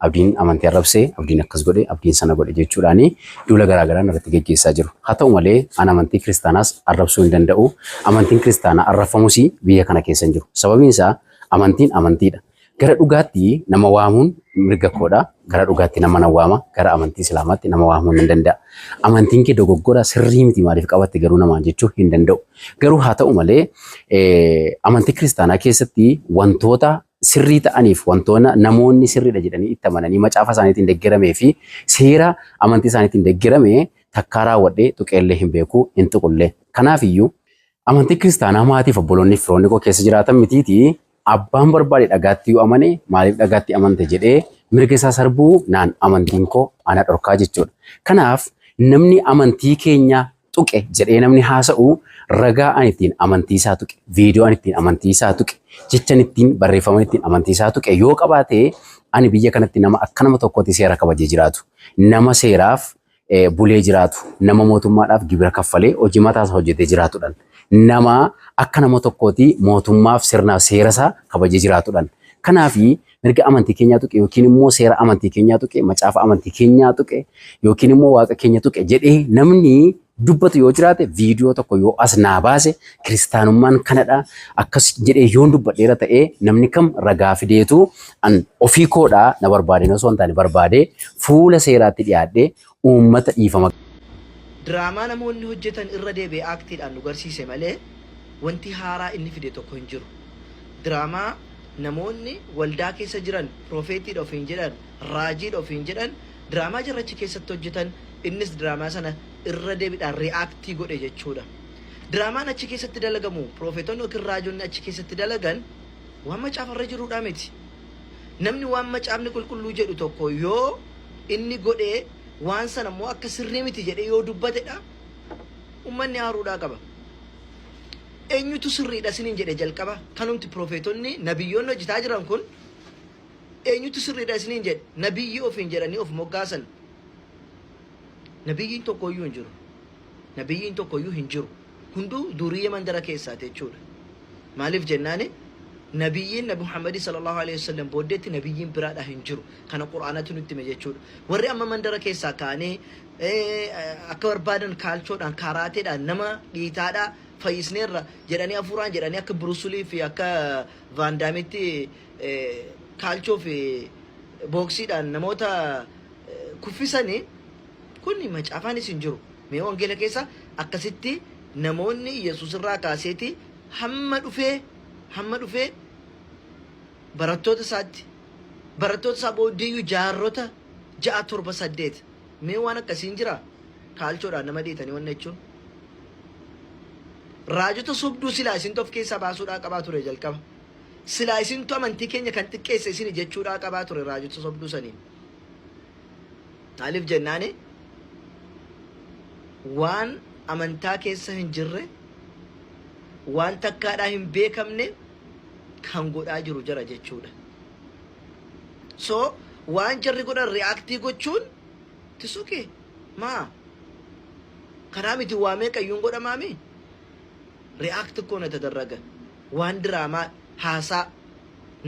Abdiin amantii arrabse, Abdiin akkas godhe, Abdiin sana godhe jechuudhaan duula garaa garaa irratti geggeessaa jiru. Haa ta'u malee an amantii kiristaanaas arrabsuu hin danda'u. Amantiin kiristaanaa arrabfamus biyya kana keessa hin jiru. Sababiin isaa amantiin amantiidha. Gara dhugaatti nama waamuun mirga koodha. Gara dhugaatti nama nan waama. Gara amantii Islaamaatti nama waamuu nan danda'a. Amantiin kee dogoggora sirrii miti maaliif qabatte garuu namaan jechuu hin danda'u. Garuu haa ta'u malee amantii kiristaanaa keessatti wantoota sirrii ta'aniif wantoota namoonni sirriidha jedhanii itti amananii macaafa isaaniitiin deeggaramee fi seera amantii isaaniitiin deeggarame takkaa raawwadhee tuqeellee hin beeku hin tuqullee. Kanaaf iyyuu amantii kiristaanaa maatiif obboloonni firoonni koo keessa jiraatan mitiitii abbaan barbaade dhagaatti yoo amane maaliif dhagaatti amante jedhee mirga isaa sarbuu naan amantiin koo ana dhorkaa jechuudha. Kanaaf namni amantii keenya tuqe jedhee namni haasa'u ragaa ani ittiin amantii isaa tuqe, viidiyoo ani ittiin amantii isaa tuqe, jechan ittiin barreeffama ittiin amantii isaa tuqe yoo qabaate ani biyya kanatti nama akka nama tokkotti seera kabajee jiraatu, nama seeraaf bulee jiraatu, nama mootummaadhaaf gibira kaffalee hojii mataa isaa hojjetee jiraatudhaan, nama akka nama tokkooti mootummaaf sirnaaf seera isaa kabajee jiraatudhaan. Kanaafi mirga amantii keenyaa tuqe yookiin immoo seera amantii keenyaa tuqe, macaafa amantii keenyaa tuqe yookiin immoo waaqa keenya tuqe jedhee namni dubbatu yoo jiraate viidiyoo tokko yoo as naa baase kiristaanummaan kanadha akkas jedhee yoon dubbadheera ta'ee namni kam ragaa fideetu an ofii koodhaa na barbaadeen osoo hin taane barbaadee fuula seeraatti dhiyaadhee uummata dhiifama. Diraamaa namoonni hojjetan irra deebi'ee aaktiidhaan nu garsiise malee wanti haaraa inni fide tokko hin jiru. Diraamaa namoonni waldaa keessa jiran piroofeetiidha ofiin jedhan, raajiidha ofiin jedhan diraamaa jarri achi keessatti hojjetan innis diraamaa sana irra deebiidhaan ri'aaktii godhe jechuudha. Diraamaan achi keessatti dalagamu piroofeetonni yookiin raajonni achi keessatti dalagan waan macaafarra jiruudha miti. Namni waan macaafni qulqulluu jedhu tokko yoo inni godhee waan sana immoo akka sirrii miti jedhee yoo dubbatedha ummanni aaruudhaa qaba. Eenyutu sirriidha isiniin jedhe jalqaba kanumti piroofeetonni nabiyyoonni hojjetaa jiran kun eenyutu sirriidha isiniin jedhe nabiyyi ofiin jedhanii of moggaasan. Nabiyyiin tokkoyyuu hin jiru. Nabiyyiin tokkoyyuu hin jiru. Hunduu duriyyee mandara keessaati jechuudha. Maaliif jennaani nabiyyiin Nabi Muhammadii sallallahu alaihi wasallam booddeetti nabiyyiin biraadha hin jiru. Kana Qur'aanatu nutti hime jechuudha. Warri amma mandara keessaa ka'anii akka barbaadan kaalchoodhaan kaaraateedhaan nama dhiitaadhaa fayyisneerra jedhanii hafuuraan jedhanii akka Burusulii fi akka Vaandaamitti kaalchoo fi booksiidhaan namoota kuffisanii kun macaafaanis hin jiru. Mee wangeela keessa akkasitti namoonni Yesuus irraa kaaseeti hamma dhufee barattoota isaatti barattoota isaa booddeeyyuu jaarrota ja'a torba saddeet mee waan akkasiin jira kaalchoodhaan nama dhiitanii wanna jechuun. Raajota sobduu silaa isintu of keessaa baasuudhaa qabaa ture jalqaba. Silaa isintu amantii keenya kan xiqqeesse isini jechuudhaa qabaa ture raajota sobduu saniin. Maaliif jennaani waan amantaa keessa hin jirre waan takkaadhaa hin beekamne kan godhaa jiru jara jechuudha. So waan jarri godhan react gochuun tisuke maa karaa miti waa meeqayyuun godhamaami react እኮ ነው የተደረገ waan diraamaa haasaa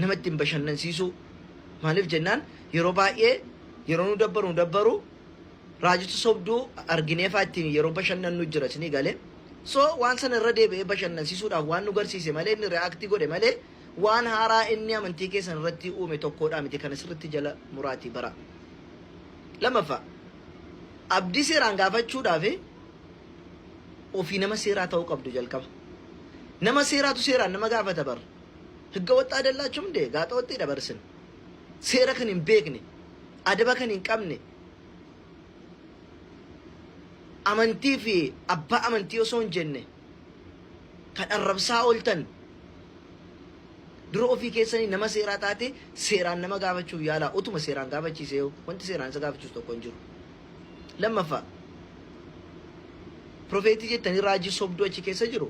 nama ittiin bashannansiisuu. Maaliif jennaan yeroo baay'ee yeroo nu dabbaru nu dabbaru raajota sobduu arginee faa ittiin yeroo bashannannu jira isinii galee. So waan sana irra deebi'ee bashannansiisuudhaaf waan nu garsiise malee inni react godhe malee waan haaraa inni amantii keessan irratti uume tokkodha miti. Kana sirritti jala muraatii bara. Lammaffaa, Abdii seeraan gaafachuudhaaf ofii nama seeraa ta'uu qabdu jalqaba. Nama seeraatu seeraan nama gaafata bar. ህገ ወጥ አይደላችሁም እንዴ? ጋጠ ወጥ dabarsin. Seera kan hin beekne, adaba kan hin qabne, amantii fi abbaa amantii osoo hin jenne kan arrabsaa ooltan dura ofii keessanii nama seeraa taate seeraan nama gaafachuuf yaalaa. Utuma seeraan gaafachiise yoo wanti seeraan isa gaafachiisu tokko hin jiru. Lammaffaa, profeetii jettanii raajii sobduu achi keessa jiru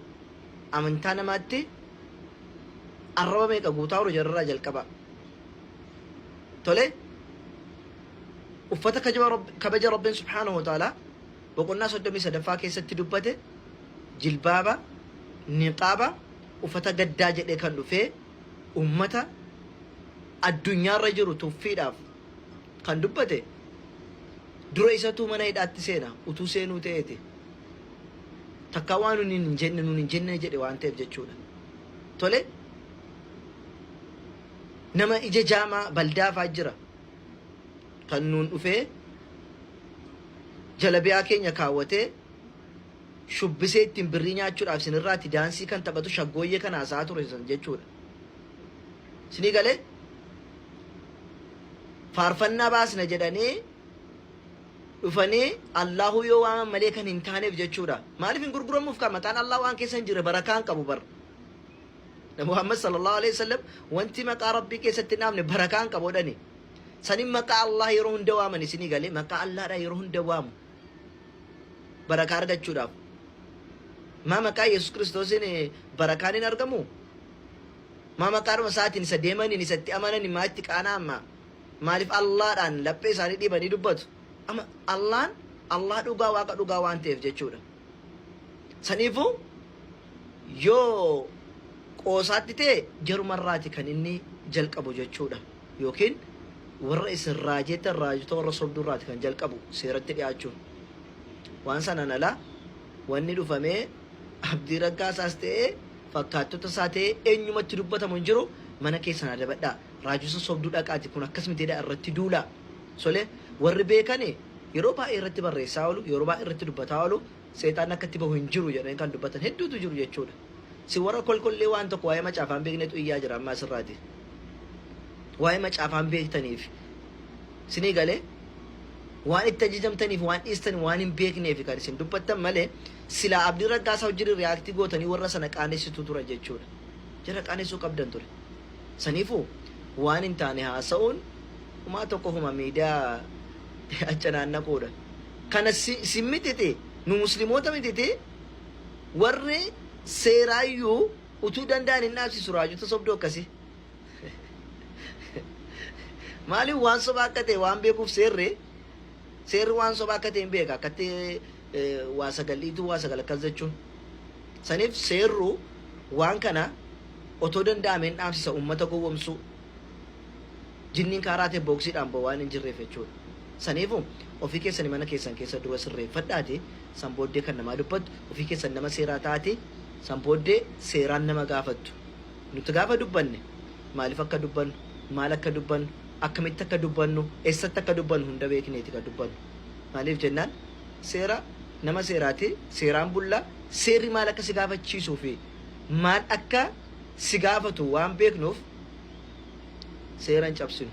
amantaa namaatti arraba meeqa guutaa jiru jararraa jalqaba. Tole, uffata kabaja Rabbiin subhaanahu wa ta'aalaa boqonnaa 33ffaa keessatti dubbate jilbaaba, niqaaba, uffata gaddaa jedhee kan dhufee ummata addunyaarra jiru tuffiidhaaf kan dubbate dura isatuu mana hidhaatti seena utuu seenuu ta'eeti. Takkaa waan nuun hin jenne nuun hin jenne jedhe waan ta'eef jechuudha. Tole nama ija jaamaa baldaafaa jira kan nuun dhufee jalabiyaa keenya kaawwatee shubbisee ittiin birrii nyaachuudhaaf isinirraatti daansii kan taphatu shaggooyyee kan haasa'aa ture san jechuudha. Isinii galee faarfannaa baasna jedhanii dhufanii Allaahuu yoo waaman malee kan hin taaneef jechuudha. Maaliif hin gurguramuuf kan maqaan Allah waan keessa hin jirre barakaa hin qabu bar. Nabi Muhammad sallallahu alaihi wasallam wanti maqaa Rabbii keessatti hin dhaabne barakaa hin qabu jedhani. Sanin maqaa Allah yeroo hunda waaman isinii galee maqaa Allahdha yeroo hunda waamu. Barakaa argachuudhaaf. Maa maqaa Yesuus Kiristoosiin barakaan hin argamu? Maa maqaadhuma isaatiin isa deemaniin isa itti amananiin maa itti qaana'an maa? Maaliif Allaadhaan laphee isaanii dhiibanii dubbatu? Amma Allaan Allah dhugaa Waaqa dhugaa waan ta'eef jechuudha. Saniifuu yoo qoosaatti ta'e jarumarraati kan inni jalqabu jechuudha. Yookiin warra isin raajeettan raajota warra sobduurraati kan jalqabu seeratti dhiyaachuun. Waan sanaan alaa wanni dhufamee Abdii Raggaasaas ta'ee fakkaattota isaa ta'ee eenyumatti dubbatamu hin jiru mana keessan adabadhaa. Raajota sobduu dhaqaati kun akkas miti jedhaa irratti duulaa. Sole warri beekani yeroo baay'ee irratti barreessaa oolu, yeroo baay'ee irratti dubbataa oolu, seexaanni akka itti bahu hin jiru jedhanii kan dubbatan hedduutu jiru jechuudha. Si warra kolkollee waan tokko waa'ee macaafaa hin beeknetu iyyaa jira amma asirraati. Waa'ee macaafaa hin beektaniif. Sinii galee waan itti ajajamtaniif waan dhiistan waan hin beekneef kan isin dubbattan malee silaa Abdii Raggaasaa wajjin riyaaktii gootanii warra sana qaanessitu tura jechuudha. Jara qaanessuu qabdan ture. Saniifuu waan hin taane haasa'uun humaa tokko huma miidiyaa accanaannaquudha. Kana si, si mititi nu muslimoota mititi warri seeraayyuu utuu danda'an hin dhaabsisu raajota sobduu akkasii. Maaliif waan sobaa akka ta'e waan beekuuf seerri seerri waan sobaa akka ta'e hin beeka akkatti waa sagal dhiituu waa sagal akkas jechuun. Saniif seerru waan kana otoo danda'ame hin dhaabsisa uummata gowwomsuu. Jinniin kaaraatee booksiidhaan bahu waan hin jirreef jechuudha. Saniifu ofii keessani mana keessan keessa dura sirreeffadhaati san booddee kan namaa dubbattu ofii keessan nama seeraa taati san booddee seeraan nama gaafattu. Nuti gaafa dubbanne maaliif akka dubbannu, maal akka dubbannu, akkamitti akka dubbannu, eessatti akka dubbannu hunda beekneeti kan dubbannu. Maaliif jennaan seera nama seeraati, seeraan bulla, seerri maal akka si gaafachiisuu fi maal akka si gaafatu waan beeknuuf seera hin cabsinu.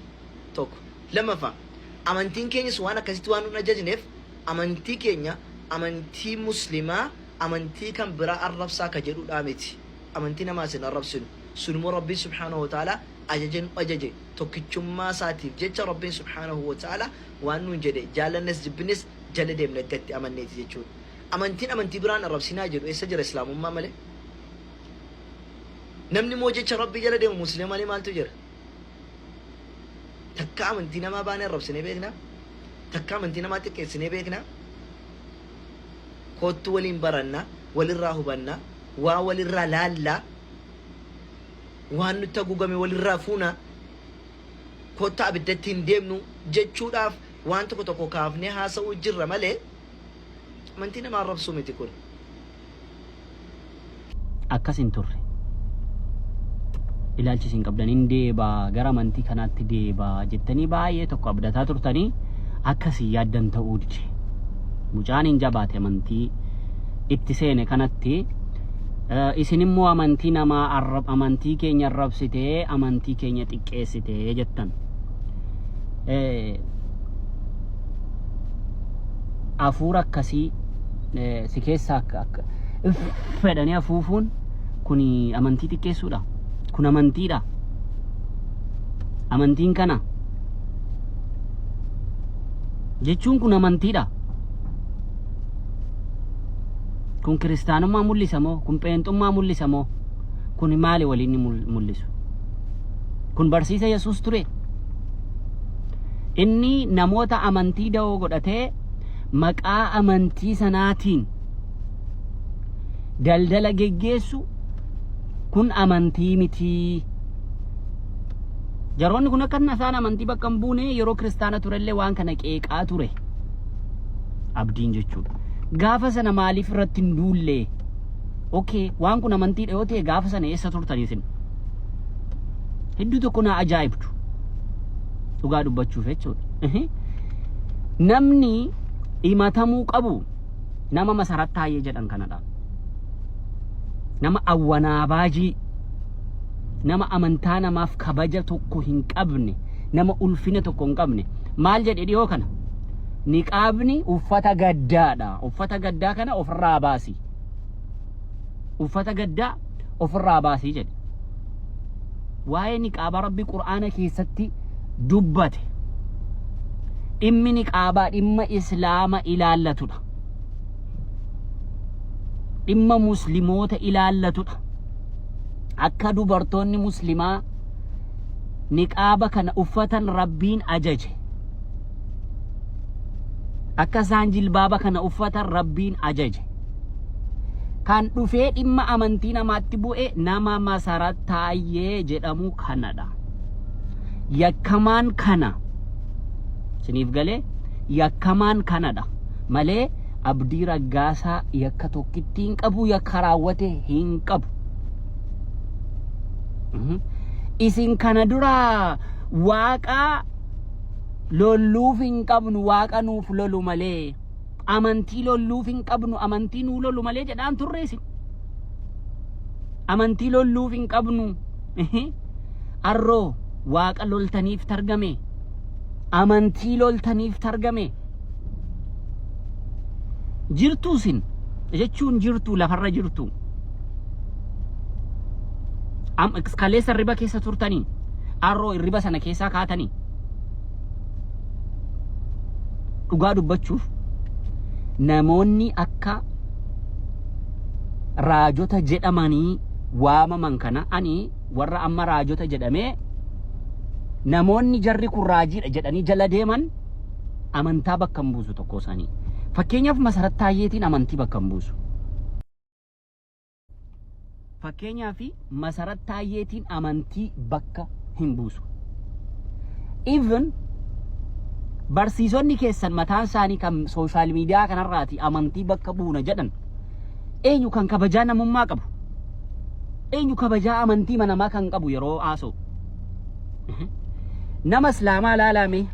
Tokko. Lammaffaa, amantiin keenyas waan akkasitti waan nun ajajneef amantii keenya amantii muslimaa amantii kan biraa arrabsaa ka jedhudhaa miti. Amantii namaas hin arrabsinu. Sun immoo Rabbiin subhaanahu wa ta'aalaa ajaja nu ajaje tokkichummaa isaatiif jecha Rabbiin subhaanahu wa ta'aalaa waan nuun jedhe jaallannes jibbines jala deemna erga itti amanneeti jechuudha. Amantiin amantii biraan arrabsinaa jedhu eessa jira Islaamummaa malee? Namni immoo jecha Rabbii jala deemu muslima malee maaltu jira? Takka amantii namaa baanee arrabsinee beeknaa? Takka amantii namaa xiqqeessinee beeknaa? Koottu waliin baranna, walirraa hubanna, waa walirraa laalla, waan nutti haguugame walirraa fuuna, koottaa abiddatti hin deemnu jechuudhaaf waan tokko tokko kaafnee haasa'uu jirra malee amantii namaa arrabsuu miti kun. Akkas hin turre. Ilaalchi isin qabdan hin deebaa gara amantii kanaatti deebaa jettanii baay'ee tokko abdataa turtanii akkas hin yaaddan ta'uu dide. Mucaan hin jabaate amantii itti seene kanatti isin immoo amantii namaa arrab amantii keenya arrabsitee amantii keenya xiqqeessitee jettan. Hafuura akkasii si keessaa akka akka fedhanii afuufuun kun amantii xiqqeessuudha. Kun amantiidha. Amantiin kana jechuun kun amantiidha. Kun kiristaanummaa mul'isa moo? Kun pheenxummaa mul'isa moo? Kun maali waliin inni mul'isu? Kun barsiisa Yesuus ture. Inni namoota amantii da'oo godhatee maqaa amantii sanaatiin daldala geggeessu kun amantii mitii. Jaroonni kun akka isaan amantii bakka hin buune yeroo kiristaana turellee waan kana qeeqaa ture. Abdiin jechuudha. Gaafa sana maaliif irratti hin duulle? Okay, waan kun amantiidha yoo ta'e gaafa sana eessa turtanii isin? Hedduu tokko na ajaa'ibdu. Dhugaa dubbachuuf jechuudha. Namni himatamuu qabu nama Masarat Taayyee jedhan kanadha. Nama awwanaabaajii, nama amantaa namaaf kabaja tokko hin qabne, nama ulfina tokko hin qabne. Maal jedhe dhiyoo kana? Niqaabni uffata gaddaadha. Uffata gaddaa kana ofirraa baasi. Uffata gaddaa ofirraa baasi jedhe. Waa'ee niqaabaa Rabbi Qur'aana keessatti dubbate. Dhimmi niqaabaa dhimma Islaama ilaallatudha. Dhimma Muslimoota ilaallatudha. Akka dubartoonni Muslimaa niqaaba kana uffatan Rabbiin ajaje. Akka isaan jilbaaba kana uffatan Rabbiin ajaje. Kan dhufee dhimma amantii namaatti bu'e nama Masarat Taayyee jedhamu kanadha. Yakkamaan kana. Isiniif galee yakkamaan kanadha. Malee Abdii Raggaasaa yakka tokkitti hin qabu, yakka raawwate hin qabu. Isin kana dura waaqa lolluuf hin qabnu, waaqa nuuf lolu malee. Amantii lolluuf hin qabnu, amantii nuu lolu malee jedhaan turre isin. Amantii lolluuf hin qabnu. Arroo waaqa loltaniif targame. Amantii loltaniif targame. Jirtuu isin jechuun jirtuu lafarra jirtu. Kaleessa hirriba keessa turtanii arroo hirriba sana keessaa kaatanii. Dhugaa dubbachuuf namoonni akka raajota jedhamanii waamaman kana ani warra amma raajota jedhamee namoonni jarri kun raajiidha jedhanii jala deeman amantaa bakka hin buusu tokko isaanii. Fakkeenyaaf Masarat Taayyeetiin amantii bakka hin buusu. Fakkeenyaaf Masarat Taayyeetiin amantii bakka hin buusu. Even barsiisonni keessan mataan isaanii kan social media kanarraati amantii bakka buuna jedhan eenyu kan kabajaa namummaa qabu? Eenyu kabajaa amantii namaa kan qabu yeroo haasa'u? Nama Islaamaa ilaalame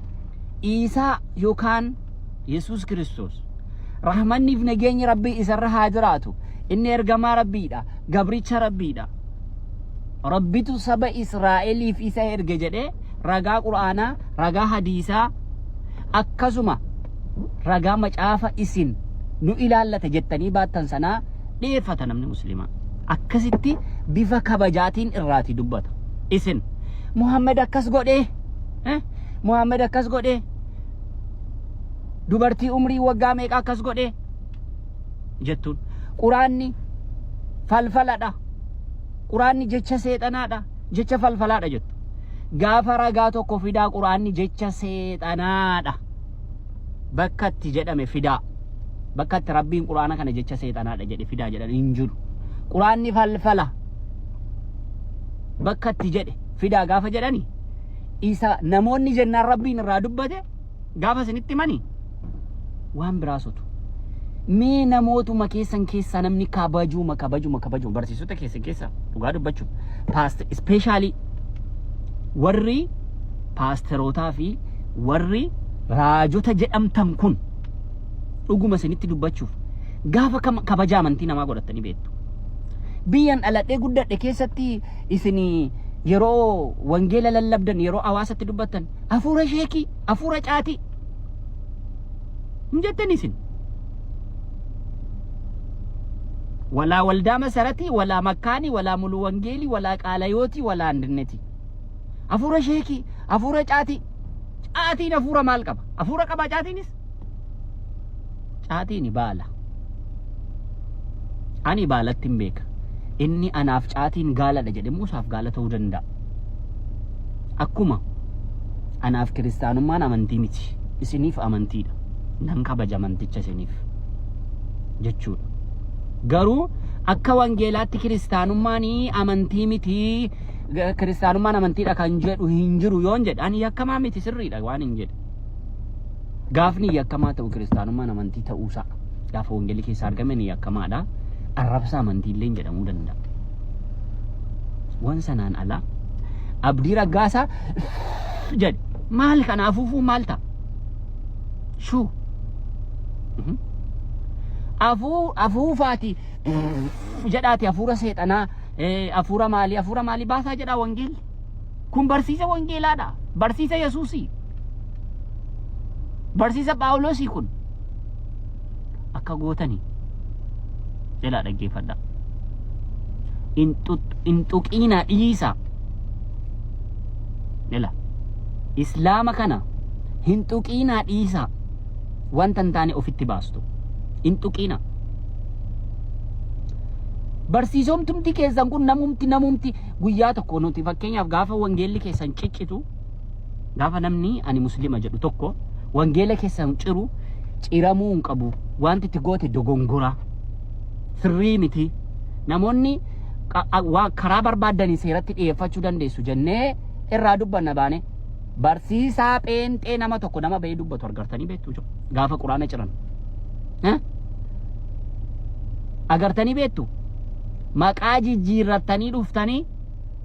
Iisaa yookaan Yesuus Kiristoos rahmanniif nageenyi Rabbii isarra haa jiraatu. Inni ergamaa Rabbiidha, gabricha Rabbiidha. Rabbitu saba Israa'eliif isa erge jedhee ragaa Qur'aanaa, ragaa hadiisaa, akkasuma ragaa macaafa isin nu ilaallata jettanii baattan sanaa dhiyeeffata namni musliimaa. Akkasitti bifa kabajaatiin irraati dubbata. Isin Muhammad akkas godhee, Muhammad akkas godhee, dubartii umrii waggaa meeqa akkas godhee jettuun. Quraanni falfaladha. Quraanni jecha seexanaadha. Jecha falfalaadha jettu. Gaafa ragaa tokko fidaa quraanni jecha seexanaadha. Bakka itti jedhame fidaa. Bakka itti Rabbiin quraana kana jecha seexanaadha jedhe fidaa jedhan hin jiru. Quraanni falfala. Bakka itti jedhe fidaa gaafa jedhani isa namoonni jennaan Rabbiin irraa dubbate gaafa isinitti himani waan biraa sotu. Mee namootuma keessan keessaa namni kabajuma kabajuma kabajuma barsiisota keessan keessaa dhugaa dubbachuuf paast especially warri paasterootaa fi warri raajota jedhamtan kun dhuguma isinitti dubbachuuf gaafa kam kabaja amantii namaa godhattanii beektu. Biyyan dhaladhee guddadhe keessatti isin yeroo wangeela lallabdan yeroo hawaasatti dubbattan hafuura sheekii hafuura caatii hin jettan isin. Walaa waldaa masaratii, walaa makkaanii, walaa mulu wangeelii, walaa qaalayootii, walaa andinneti. Hafuura sheekii, hafuura caatii. Caatiin hafuura maal qaba? Hafuura qaba caatiinis? Caatiin baala. Ani baalatti hin beeka. Inni anaaf caatiin gaaladha jedhe immoo isaaf gaala ta'uu danda'a. Akkuma anaaf kiristaanummaan amantii miti. Isiniif amantiidha. Nan kabaja amanticha isiniif jechuudha. Garuu akka wangeelaatti kiristaanummaan amantii miti. Kiristaanummaan amantiidha kan jedhu hin jiru yoon jedhe ani yakkamaa miti sirriidha waan hin jedhe. Gaafni yakkamaa ta'u kiristaanummaan amantii ta'uusaa gaafa wangeelli keessa argame ni yakkamaadha. Arrabsa amantiillee jedhamuu danda'a. Waan sanaan alaa Abdii Raggaasaa jedhe maal kana afuufuu maal ta'a? Shuu. Afuu afuufaati jedhaati hafuura seexanaa hafuura maalii hafuura maalii baasaa jedhaa wangeelli. Kun barsiisa wangeelaadha. Barsiisa Yesuusii. Barsiisa Phaawulosii kun. Akka gootanii jedhaa dhaggeeffadhaa. Hin tuqiinaa dhiisaa. Ila Islaama kana hin tuqiinaa dhiisaa. Wanta hin taane ofitti baastu. Hin tuqiinaa. Barsiisomtumti keessan kun namumti namumti guyyaa tokko nuti fakkeenyaaf gaafa wangeelli keessan ciccitu gaafa namni ani muslima jedhu tokko wangeela keessan ciru ciramuu hin qabu wanti itti goote dogongora sirrii miti namoonni karaa barbaaddanii seeratti dhiyeeffachuu dandeessu jennee irraa dubbanna baane barsiisaa pheenxee nama tokko nama bahee dubbatu argartanii beektu gaafa quraana ciran. Eh? Agartanii beektu maqaa jijjiirrattanii dhuftanii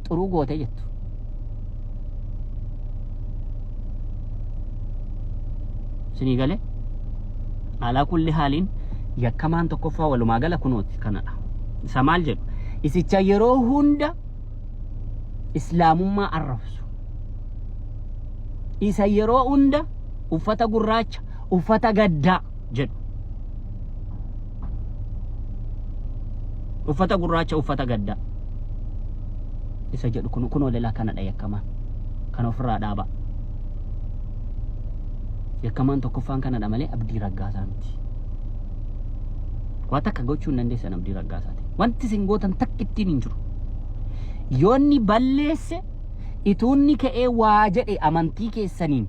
xuruu goote jettu. Sinii galee alaa kulli haaliin yakkamaan tokkoffaa walumaa gala kunooti kanadha. Isa maal jedhu isicha yeroo hunda islaamummaa arrabsu. Isa yeroo hunda uffata gurraacha uffata gaddaa jedhu. Uffata gurraacha uffata gaddaa. Isa jedhu kun kunoo lelaa kanadha yakkamaan. Kan ofirraa dhaaba. Yakkamaan tokkoffaan kanadha malee Abdii Raggaasaa miti. Waa takka gochuu hin dandeessan Abdii Raggaasaati. Wanti isin gootan takkittiin hin jiru. Yoonni balleesse ituunni ka'ee waa jedhe amantii keessaniin.